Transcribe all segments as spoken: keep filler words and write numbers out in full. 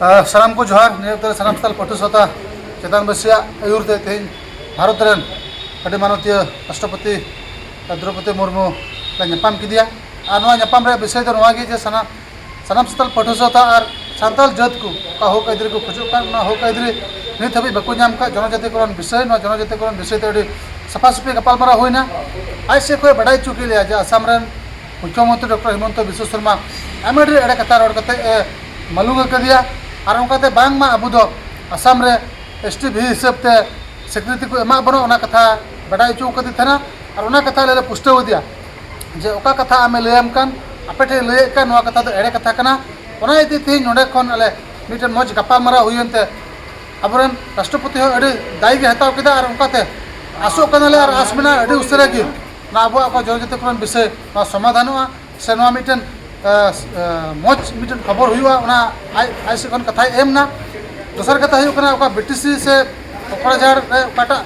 ᱥᱟᱱᱟᱢ ᱠᱚ ᱡᱚᱦᱟᱨ᱾ ᱱᱤᱭᱟᱹ ᱚᱠᱛᱚ ᱨᱮ ᱥᱟᱱᱟᱢ ᱥᱟᱱᱛᱟᱲ ᱯᱟᱹᱴᱷᱩᱣᱟᱹ ᱥᱟᱶᱛᱟ ᱪᱮᱛᱟᱱ ᱵᱟᱹᱥᱤᱭᱟᱜ ᱟᱹᱭᱩᱨ ᱛᱮ ᱛᱮᱦᱮᱧ ᱵᱷᱟᱨᱚᱛ ᱨᱮᱱ ᱟᱹᱰᱤ ᱢᱟᱱᱚᱛᱤᱭᱟᱹ ᱨᱟᱥᱴᱨᱚᱯᱚᱛᱤ ᱫᱨᱚᱣᱯᱚᱫᱤ ᱢᱩᱨᱢᱩ ᱞᱮ ᱧᱟᱯᱟᱢ ᱠᱮᱫᱮᱭᱟ᱾ ᱟᱨ ᱱᱚᱣᱟ ᱧᱟᱯᱟᱢ ᱨᱮᱭᱟᱜ ᱵᱤᱥᱚᱭ ᱫᱚ ᱱᱚᱣᱟ ᱜᱮ ᱡᱮ ᱥᱟᱱᱟᱢ ᱥᱟᱱᱟᱢ ᱥᱟᱱᱛᱟᱲ ᱯᱟᱹᱴᱷᱩᱣᱟᱹ ᱥᱟᱶᱛᱟ ᱟᱨ ᱥᱟᱱᱛᱟᱲ ᱡᱟᱹᱛ ᱠᱚ ᱚᱠᱟ ᱦᱚᱠ ᱟᱹᱭᱫᱟᱹᱨᱤ ᱠᱚ ᱠᱷᱚᱡᱚᱜ ᱠᱟᱱ, ᱚᱱᱟ ᱦᱚᱠ ᱟᱹᱭᱫᱟᱹᱨᱤ ᱱᱤᱛ ᱦᱟᱹᱵᱤᱡ ᱵᱟᱠᱚ ᱧᱟᱢ ᱠᱟᱜ, ᱡᱚᱱᱚᱡᱟᱛᱤᱠᱚᱨᱚᱱ ᱵᱤᱥᱚᱭ, ᱱᱚᱣᱟ ᱡᱚᱱᱚᱡᱟᱛᱤᱠᱚᱨᱚᱱ ᱵᱤᱥᱚᱭ ᱛᱮ ᱟᱹᱰᱤ ᱥᱟᱯᱷᱟ ᱥᱟᱹᱯᱷᱤ ᱜᱟᱯᱟᱞᱢᱟᱨᱟᱣ ᱦᱩᱭᱱᱟ᱾ ᱟᱡ ᱥᱮᱫ ᱠᱷᱚᱱ ᱵᱟᱰᱟᱭ ᱦᱚᱪᱚ ᱠᱮᱫ ᱞᱮᱭᱟ ᱡᱮ ᱟᱥᱟᱢ ᱨᱮᱱ ᱢᱩᱠᱷᱭᱚᱢᱚᱱᱛᱨᱤ ᱰᱚᱠᱴᱚᱨ ᱦᱤᱢᱚᱱᱛᱚ ᱵᱤᱥᱣᱚ ᱥᱚᱨᱢᱟ ᱟᱭᱢᱟ ᱰᱷᱮᱨ ᱮᱲᱮ ᱠᱟᱛᱷᱟ ᱨᱚᱲ ᱠᱟᱛᱮ ᱮ ᱢᱟᱞᱩᱝ ᱟᱠᱟᱫᱮᱭᱟ᱾ ᱟᱨ ᱚᱱᱠᱟᱛᱮ ᱵᱟᱝᱢᱟ ᱟᱵᱚ ᱫᱚ ᱟᱥᱟᱢ ᱨᱮ ᱮᱥ ᱴᱤ ᱵᱷᱤ ᱦᱤᱥᱟᱹᱵ ᱛᱮ ᱥᱤᱠᱨᱤᱛᱤ ᱠᱚ ᱮᱢᱟᱜ ᱵᱚᱱᱟ, ᱚᱱᱟ ᱠᱟᱛᱷᱟ ᱵᱟᱰᱟᱭ ᱦᱚᱪᱚ ᱟᱠᱟᱫᱮ ᱛᱟᱦᱮᱱᱟ᱾ ᱟᱨ ᱚᱱᱟ ᱠᱟᱛᱷᱟ ᱟᱞᱮ ᱞᱮ ᱯᱩᱥᱴᱟᱹᱣ ᱟᱫᱮᱭᱟ ᱡᱮ ᱚᱠᱟ ᱠᱟᱛᱷᱟ ᱟᱢᱮ ᱞᱟᱹᱭᱟᱢ ᱠᱟᱱ, ᱟᱯᱮ ᱴᱷᱮᱱ ᱞᱟᱹᱭᱮᱫ ᱠᱟᱱ, ᱱᱚᱣᱟ ᱠᱟᱛᱷᱟ ᱫᱚ ᱮᱲᱮ ᱠᱟᱛᱷᱟ ᱠᱟᱱᱟ᱾ ᱚᱱᱟ ᱤᱫᱤ ᱛᱮᱦᱮᱧ ᱱᱚᱰᱮ ᱠᱷᱚᱱ ᱟᱞᱮ ᱢᱤᱫᱴᱮᱱ ᱢᱚᱡᱽ ᱜᱟᱯᱟᱞᱢᱟᱨᱟᱣ ᱦᱩᱭᱮᱱ ᱛᱮ ᱟᱵᱚᱨᱮᱱ ᱨᱟᱥᱴᱨᱚᱯᱚᱛᱤ ᱦᱚᱸ ᱟᱹᱰᱤ ᱫᱟᱭ ᱜᱮ ᱦᱟᱛᱟᱣ ᱠᱮᱫᱟ᱾ ᱟᱨ ᱚᱱᱠᱟᱛᱮ ᱟᱥᱚᱜ ᱠᱟᱱᱟᱞᱮ ᱟᱨ ᱟᱥ ᱢᱮᱱᱟᱜᱼᱟ ᱟᱹᱰᱤ ᱩᱥᱟᱹᱨᱟ ᱜᱮ ᱱᱚᱣᱟ ᱟᱵᱚᱣᱟᱜ ᱚᱠᱟ ᱡᱚᱱᱚᱡᱟᱛᱤ ᱠᱚᱨᱚᱱ ᱵᱤᱥᱚᱭ ᱱᱚᱣᱟ ᱥᱚᱢᱟᱫᱷᱟᱱᱚᱜᱼᱟ, ᱥᱮ ᱱᱚᱣᱟ ᱢᱤᱫᱴᱮᱱ ᱟᱸ, ᱟᱸ, ᱢᱚᱡᱽ ᱢᱤᱫᱴᱮᱱ ᱠᱷᱚᱵᱚᱨ ᱦᱩᱭᱩᱜᱼᱟ, ᱚᱱᱟ ᱟᱡ ᱟᱡ ᱥᱮᱫ ᱠᱷᱚᱱ ᱠᱟᱛᱷᱟᱭ ᱮᱢ ᱮᱱᱟ᱾ ᱫᱚᱥᱟᱨ ᱠᱟᱛᱷᱟ ᱦᱩᱭᱩᱜ ᱠᱟᱱᱟ, ᱚᱠᱟ ᱵᱤ ᱴᱤ ᱥᱤ ᱥᱮ ᱠᱚᱠᱲᱟᱡᱷᱟᱲ ᱨᱮ ᱚᱠᱟᱴᱟᱜ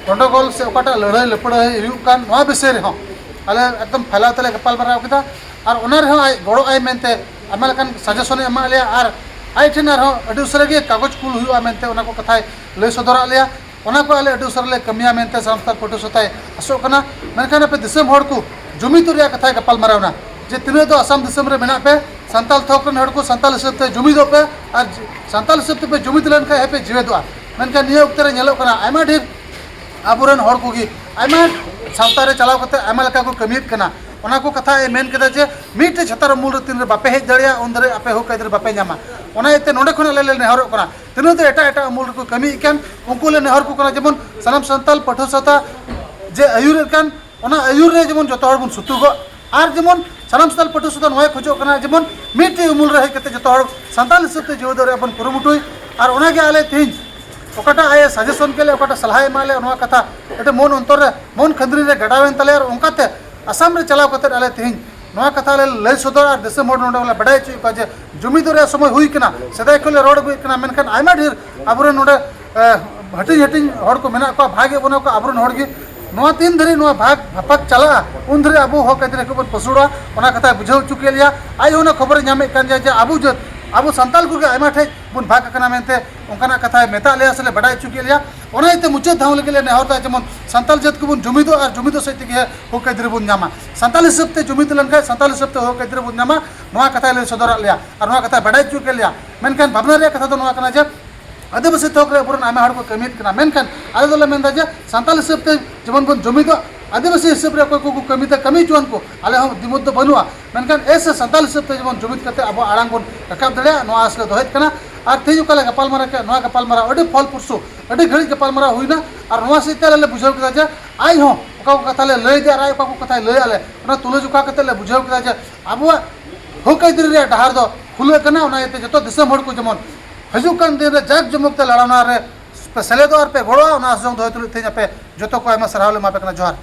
ᱜᱚᱱᱰᱚᱜᱳᱞ ᱥᱮ ᱚᱠᱟᱴᱟᱜ ᱞᱟᱹᱲᱦᱟᱹᱭ ᱞᱟᱹᱯᱟᱹᱲᱦᱟᱹᱭ ᱦᱩᱭᱩᱜ ᱠᱟᱱ, ᱱᱚᱣᱟ ᱵᱤᱥᱚᱭ ᱨᱮᱦᱚᱸ ᱟᱞᱮ ᱮᱠᱫᱚᱢ ᱯᱷᱟᱭᱞᱟᱣ ᱛᱮᱞᱮ ᱜᱟᱯᱟᱞ ᱢᱟᱨᱟᱣ ᱠᱮᱫᱟ᱾ ᱟᱨ ᱚᱱᱟ ᱨᱮᱦᱚᱸ ᱟᱡ ᱜᱚᱲᱚᱜ ᱟᱭ ᱢᱮᱱᱛᱮ ᱟᱭᱢᱟ ᱞᱮᱠᱟᱱ ᱥᱟᱡᱮᱥᱚᱱᱮ ᱮᱢᱟᱜ ᱞᱮᱭᱟ᱾ ᱟᱨ ᱟᱡ ᱴᱷᱮᱱ ᱟᱨᱦᱚᱸ ᱟᱹᱰᱤ ᱩᱥᱟᱹᱨᱟ ᱜᱮ ᱠᱟᱜᱚᱡᱽ ᱠᱩᱞ ᱦᱩᱭᱩᱜᱼᱟ ᱢᱮᱱᱛᱮ ᱚᱱᱟ ᱠᱚ ᱠᱟᱛᱷᱟᱭ ᱞᱟᱹᱭ ᱥᱚᱫᱚᱨᱟᱜ ᱞᱮᱭᱟ᱾ ᱚᱱᱟ ᱠᱚ ᱟᱞᱮ ᱟᱹᱰᱤ ᱩᱥᱟᱹᱨᱟ ᱞᱮ ᱠᱟᱹᱢᱤᱭᱟ ᱢᱮᱱᱛᱮ ᱥᱟᱱᱛᱟᱲ ᱯᱟᱹᱴᱷᱩᱣᱟᱹ ᱥᱟᱶᱛᱟᱭ ᱟᱥᱚᱜ ᱠᱟᱱᱟ᱾ ᱢᱮᱱᱠᱷᱟᱱ ᱟᱯᱮ ᱫᱤᱥᱚᱢ ᱦᱚᱲ ᱠᱚ ᱡᱩᱢᱤᱫᱚᱜ ᱨᱮᱭᱟᱜ ᱠᱟᱛᱷᱟᱭ ᱜᱟᱯᱟᱞ ᱢᱟᱨᱟᱣ ᱮᱱᱟ ᱡᱮ ᱛᱤᱱᱟᱹᱜ ᱫᱚ ᱟᱥᱟᱢ ᱫᱤᱥᱚᱢ ᱨᱮ ᱢᱮᱱᱟᱜ ᱯᱮ, ᱥᱟᱱᱛᱟᱲ ᱛᱷᱚᱠ ᱨᱮᱱ ᱦᱚᱲ ᱠᱚ ᱥᱟᱱᱛᱟᱲ ᱦᱤᱥᱟᱹᱵ ᱛᱮ ᱡᱩᱢᱤᱫᱚᱜ ᱯᱮ᱾ ᱟᱨ ᱡᱩ-, ᱥᱟᱱᱛᱟᱲ ᱦᱤᱥᱟᱹᱵ ᱛᱮᱯᱮ ᱡᱩᱢᱤᱫ ᱞᱮᱱᱠᱷᱟᱱ ᱦᱮᱸ ᱯᱮ ᱡᱤᱣᱮᱫᱚᱜᱼᱟ᱾ ᱢᱮᱱᱠᱷᱟᱱ ᱱᱤᱭᱟᱹ ᱚᱠᱛᱮ ᱨᱮ ᱧᱮᱞᱚᱜ ᱠᱟᱱᱟ ᱟᱭᱢᱟ ᱰᱷᱮᱨ ᱟᱵᱚᱨᱮᱱ ᱦᱚᱲ ᱠᱚᱜᱮ ᱟᱭᱢᱟ ᱥᱟᱶᱛᱟ ᱨᱮ ᱪᱟᱞᱟᱣ ᱠᱟᱛᱮ ᱟᱭᱢᱟ ᱞᱮᱠᱟ ᱠᱚ ᱠᱟᱹᱢᱤᱭᱮᱫ ᱠᱟᱱᱟ᱾ ᱚᱱᱟ ᱠᱚ ᱠᱟᱛᱷᱟ ᱮ ᱢᱮᱱ ᱠᱮᱫᱟ ᱡᱮ ᱢᱤᱫᱴᱮᱡ ᱪᱷᱟᱛᱟᱨ ᱩᱢᱩᱞ ᱨᱮ ᱛᱤᱱ ᱨᱮ ᱵᱟᱯᱮ ᱦᱮᱡ ᱫᱟᱲᱮᱭᱟᱜᱼᱟ ᱩᱱ ᱫᱷᱟᱹᱨᱤᱡ ᱟᱯᱮ ᱦᱚᱠ ᱟᱹᱭᱫᱟᱹᱨ ᱵᱟᱯᱮ ᱧᱟᱢᱟ᱾ ᱚᱱᱟ ᱤᱭᱟᱹᱛᱮ ᱱᱚᱰᱮ ᱠᱷᱚᱱ ᱟᱞᱮ ᱞᱮ ᱱᱮᱦᱚᱨᱚᱜ ᱠᱟᱱᱟ, ᱛᱤᱱᱟᱹᱜ ᱫᱚ ᱮᱴᱟᱜ ᱮᱴᱟᱜ ᱩᱢᱩᱞ ᱨᱮᱠᱚ ᱠᱟᱹᱢᱤᱭᱮᱫ ᱠᱟᱱ ᱩᱱᱠᱩ ᱞᱮ ᱱᱮᱦᱚᱨ ᱠᱚ ᱠᱟᱱᱟ, ᱡᱮᱢᱚᱱ ᱥᱟᱱᱟᱢ ᱥᱟᱱᱛᱟᱲ ᱯᱟᱹᱴᱷᱩᱣᱟᱹ ᱥᱟᱶᱛᱟ ᱡᱮ ᱟᱹᱭᱩᱨᱮᱫ ᱠᱟᱱ, ᱚᱱᱟ ᱟᱹᱭᱩᱨ ᱨᱮ ᱡᱮᱢᱚᱱ ᱡᱚᱛᱚ ᱦᱚᱲ ᱵᱚᱱ ᱥᱩᱛᱩᱜᱚᱜ᱾ ᱟᱨ ᱡᱮᱢᱚᱱ ᱥᱟᱱᱟᱢ ᱥᱟᱱᱛᱟᱲ ᱯᱟᱹᱴᱷᱩᱣᱟᱹ ᱥᱟᱶᱛᱟ ᱱᱚᱣᱟᱭ ᱠᱷᱚᱡᱚᱜ ᱠᱟᱱᱟ ᱡᱮᱢᱚᱱ ᱢᱤᱫᱴᱮᱡ ᱩᱢᱩᱞ ᱨᱮ ᱦᱮᱡ ᱠᱟᱛᱮ ᱡᱚᱛᱚ ᱦᱚᱲ ᱥᱟᱱᱛᱟᱲ ᱦᱤᱥᱟᱹᱵ ᱛᱮ ᱡᱤᱣᱮᱫᱚᱜ ᱨᱮᱭᱟᱜ ᱵᱚᱱ ᱠᱩᱨᱩᱢᱩᱴᱩᱭ᱾ ᱟᱨ ᱚᱱᱟᱜᱮ ᱟᱞᱮ ᱛᱮᱦᱮᱧ ᱚᱠᱟᱴᱟᱜ ᱟᱡ ᱥᱟᱡᱮᱥᱚᱱ ᱠᱮᱫ ᱞᱮ, ᱚᱠᱟᱴᱟᱜ ᱥᱟᱞᱦᱟᱭ ᱮᱢᱟᱜ ᱞᱮ, ᱱᱚᱣᱟ ᱠᱟᱛᱷᱟ ᱟᱹᱰᱤ ᱢᱚᱱ ᱚᱱᱛᱚᱨ ᱨᱮ, ᱢᱚᱱ ᱠᱷᱟᱹᱱᱫᱽᱨᱤ ᱨᱮ ᱜᱟᱰᱟᱣᱮᱱ ᱛᱟᱞᱮᱭᱟ᱾ ᱟᱨ ᱚᱱᱠᱟᱛᱮ ᱟᱥᱟᱢ ᱨᱮ ᱪᱟᱞᱟᱣ ᱠᱟᱛᱮ ᱟᱞᱮ ᱛᱮᱦᱮᱧ ᱱᱚᱣᱟ ᱠᱟᱛᱷᱟ ᱞᱮ ᱞᱟᱹᱭ ᱥᱚᱫᱚᱨᱟ ᱟᱨ ᱫᱤᱥᱚᱢ ᱦᱚᱲ ᱱᱚᱰᱮ ᱞᱮ ᱵᱟᱰᱟᱭ ᱦᱚᱪᱚᱭᱮᱫ ᱠᱚᱣᱟ ᱡᱮ ᱡᱩᱢᱤᱫᱚᱜ ᱨᱮᱭᱟᱜ ᱥᱚᱢᱚᱭ ᱦᱩᱭ ᱠᱟᱱᱟ᱾ ᱥᱮᱫᱟᱭ ᱠᱷᱚᱱ ᱞᱮ ᱨᱚᱲ ᱟᱹᱜᱩᱭᱮᱫ ᱠᱟᱱᱟ, ᱢᱮᱱᱠᱷᱟᱱ ᱟᱭᱢᱟ ᱰᱷᱮᱨ ᱟᱵᱚᱨᱮᱱ ᱱᱚᱰᱮ, ᱮ, ᱦᱟᱹᱴᱤᱧ ᱦᱟᱹᱴᱤᱧ ᱦᱚᱲ ᱠᱚ ᱢᱮᱱᱟᱜ ᱠᱚᱣᱟ, ᱵᱷᱟᱜᱽ ᱮᱫ ᱵᱚᱱᱟ ᱠᱚ ᱟᱵᱚᱨᱮᱱ ᱦᱚᱲ ᱜᱮ᱾ ᱱᱚᱣᱟ ᱛᱤᱱ ᱫᱷᱟᱹᱨᱤᱡ ᱱᱚᱣᱟ ᱵᱷᱟᱜᱽ ᱵᱷᱟᱯᱟᱠ ᱪᱟᱞᱟᱜᱼᱟ, ᱩᱱ ᱫᱷᱟᱹᱨᱤᱡ ᱟᱵᱚ ᱦᱚᱠ ᱟᱹᱭᱫᱟᱹᱨᱤ ᱠᱚ ᱵᱚᱱ ᱯᱟᱹᱥᱩᱲᱟ᱾ ᱚᱱᱟ ᱠᱟᱛᱷᱟᱭ ᱵᱩᱡᱷᱟᱹᱣ ᱦᱚᱪᱚ ᱠᱮᱫ ᱞᱮᱭᱟ᱾ ᱟᱡ ᱦᱚᱸ ᱚᱱᱟ ᱠᱷᱚᱵᱚᱨᱮ ᱧᱟᱢᱮᱫ ᱠᱟᱱ ᱜᱮᱭᱟ ᱡᱮ ᱟᱵᱚ ᱡᱟᱹᱛ ᱟᱵᱚ ᱥᱟᱱᱛᱟᱲ ᱠᱚᱜᱮ ᱟᱭᱢᱟ ᱴᱷᱮᱡ ᱵᱚᱱ ᱵᱷᱟᱜᱽ ᱟᱠᱟᱱᱟ ᱢᱮᱱᱛᱮ ᱚᱱᱠᱟᱱᱟᱜ ᱠᱟᱛᱷᱟᱭ ᱢᱮᱛᱟᱜ ᱞᱮᱭᱟ ᱥᱮᱞᱮ ᱵᱟᱰᱟᱭ ᱦᱚᱪᱚ ᱠᱮᱫ ᱞᱮᱭᱟ᱾ ᱚᱱᱟ ᱤᱭᱟᱹᱛᱮ ᱢᱩᱪᱟᱹᱫ ᱫᱷᱟᱣ ᱞᱟᱹᱜᱤᱫ ᱞᱮ ᱱᱮᱦᱚᱨ ᱫᱟ, ᱡᱮᱢᱚᱱ ᱥᱟᱱᱛᱟᱲ ᱡᱟᱹᱛ ᱠᱚᱵᱚᱱ ᱡᱩᱢᱤᱫᱚᱜ ᱟᱨ ᱡᱩᱢᱤᱫᱚᱜ ᱥᱮᱫ ᱛᱮᱜᱮ ᱦᱚᱠ ᱟᱹᱭᱫᱟᱹᱨᱤ ᱵᱚᱱ ᱧᱟᱢᱟ᱾ ᱥᱟᱱᱛᱟᱲ ᱦᱤᱥᱟᱹᱵ ᱛᱮ ᱡᱩᱢᱤᱫ ᱞᱮᱱᱠᱷᱟᱱ ᱥᱟᱱᱛᱟᱲ ᱦᱤᱥᱟᱹᱵ ᱛᱮ ᱦᱚᱠ ᱟᱹᱭᱫᱟᱹᱨᱤ ᱵᱚᱱ ᱧᱟᱢᱟ, ᱱᱚᱣᱟ ᱠᱟᱛᱷᱟᱭ ᱞᱟᱹᱭ ᱥᱚᱫᱚᱨᱟᱜ ᱞᱮᱭᱟ ᱟᱨ ᱱᱚᱣᱟ ᱠᱟᱛᱷᱟᱭ ᱵᱟᱰᱟᱭ ᱦᱚᱪᱚ ᱠᱮᱫ ᱞᱮᱭᱟ᱾ ᱢᱮᱱᱠᱷᱟᱱ ᱵᱷᱟᱵᱽᱱᱟ ᱨᱮᱭᱟᱜ ᱠᱟᱛᱷᱟ ᱫᱚ ᱱᱚᱣᱟ ᱠᱟᱱᱟ ᱡᱮ ᱟᱹᱫᱤᱵᱟᱹᱥᱤ ᱛᱷᱚᱠ ᱨᱮ ᱟᱵᱚᱨᱮᱱ ᱟᱭᱢᱟ ᱦᱚᱲ ᱠᱚ ᱠᱟᱹᱢᱤᱭᱮᱫ ᱠᱟᱱᱟ, ᱢᱮᱱᱠᱷᱟᱱ ᱟᱞᱮ ᱫᱚᱞᱮ ᱢᱮᱱᱫᱟ ᱡᱮ ᱥᱟᱱᱛᱟᱲ ᱦᱤᱥᱟᱹᱵ ᱛᱮ ᱡᱮᱢᱚᱱ ᱵᱚᱱ ᱡᱩᱢᱤᱫᱚᱜ, ᱟᱹᱫᱤᱵᱟᱹᱥᱤ ᱦᱤᱥᱟᱹᱵ ᱨᱮ ᱚᱠᱚᱭ ᱠᱚᱠᱚ ᱠᱟᱹᱢᱤᱭᱮᱫᱟ ᱠᱟᱹᱢᱤ ᱦᱚᱪᱚᱣᱟᱱ ᱠᱚ, ᱟᱞᱮ ᱦᱚᱸ ᱫᱤᱢᱚᱛ ᱫᱚ ᱵᱟᱹᱱᱩᱜᱼᱟ᱾ ᱢᱮᱱᱠᱷᱟᱱ ᱮᱥ ᱥᱮ ᱥᱟᱱᱛᱟᱲ ᱦᱤᱥᱟᱹᱵ ᱛᱮ ᱡᱮᱢᱚᱱ ᱡᱩᱢᱤᱫ ᱠᱟᱛᱮ ᱟᱵᱚᱣᱟᱜ ᱟᱲᱟᱝ ᱵᱚᱱ ᱨᱟᱠᱟᱵ ᱫᱟᱲᱮᱭᱟᱜᱼᱟ, ᱱᱚᱣᱟ ᱟᱥ ᱞᱮ ᱫᱚᱦᱚᱭᱮᱫ ᱠᱟᱱᱟ᱾ ᱟᱨ ᱛᱮᱦᱮᱧ ᱚᱠᱟ ᱞᱮ ᱜᱟᱯᱟᱞᱢᱟᱨᱟᱣ ᱠᱮᱫ, ᱱᱚᱣᱟ ᱜᱟᱯᱟᱞᱢᱟᱨᱟᱣ ᱟᱹᱰᱤ ᱯᱷᱚᱞᱯᱨᱚᱥᱩ, ᱟᱹᱰᱤ ᱜᱷᱟᱹᱲᱤᱡ ᱜᱟᱯᱟᱞᱢᱟᱨᱟᱣ ᱦᱩᱭᱱᱟ᱾ ᱟᱨ ᱱᱚᱣᱟ ᱥᱮᱫ ᱛᱮ ᱟᱞᱮ ᱞᱮ ᱵᱩᱡᱷᱟᱹᱣ ᱠᱮᱫᱟ ᱡᱮ ᱟᱡ ᱦᱚᱸ ᱚᱠᱟ ᱠᱚ ᱠᱟᱛᱷᱟ ᱞᱮ ᱞᱟᱹᱭ ᱮᱫᱟ ᱟᱨ ᱟᱡ ᱚᱠᱟ ᱠᱚ ᱠᱟᱛᱷᱟᱭ ᱞᱟᱹᱭ ᱟᱞᱮ, ᱚᱱᱟ ᱛᱩᱞᱟᱹᱡᱚᱠᱷᱟ ᱠᱟᱛᱮ ᱞᱮ ᱵᱩᱡᱷᱟᱹᱣ ᱠᱮᱫᱟ ᱡᱮ ᱟᱵᱚᱣᱟᱜ ᱦᱚᱠ ᱟᱹᱭᱫᱟᱹᱨᱤ ᱨᱮᱭᱟᱜ ᱰᱟᱦᱟᱨ ᱫᱚ ᱠᱷᱩᱞᱟᱹᱜ ᱠᱟᱱᱟ᱾ ᱚᱱᱟ ᱤᱭᱟᱹᱛᱮ ᱡᱚᱛᱚ ᱫᱤᱥᱚᱢ ᱦᱚᱲ ᱠᱚ ᱡᱮᱢᱚᱱ ᱦᱤᱡᱩᱜ ᱠᱟᱱ ᱫᱤᱱ ᱨᱮ ᱡᱟᱠ ᱡᱚᱢᱚᱠ ᱛᱮ ᱞᱟᱲᱟᱣᱱᱟ ᱨᱮ ᱯᱮ ᱥᱮᱞᱮᱫᱚᱜ ᱟᱨ ᱯᱮ ᱜᱚᱲᱚᱜᱼᱟ, ᱚᱱᱟ ᱟᱥ ᱡᱚᱝ ᱫᱚᱦᱚᱭ ᱛᱩᱞᱩᱡ ᱛᱮᱦᱮᱧ ᱟᱯᱮ ᱡᱚᱛᱚ ᱠᱚ ᱟᱭᱢᱟ ᱥᱟᱨᱦᱟᱣ ᱞᱮ ᱮᱢᱟ ᱯᱮ ᱠᱟᱱᱟ᱾ ᱡᱚᱦᱟᱨ᱾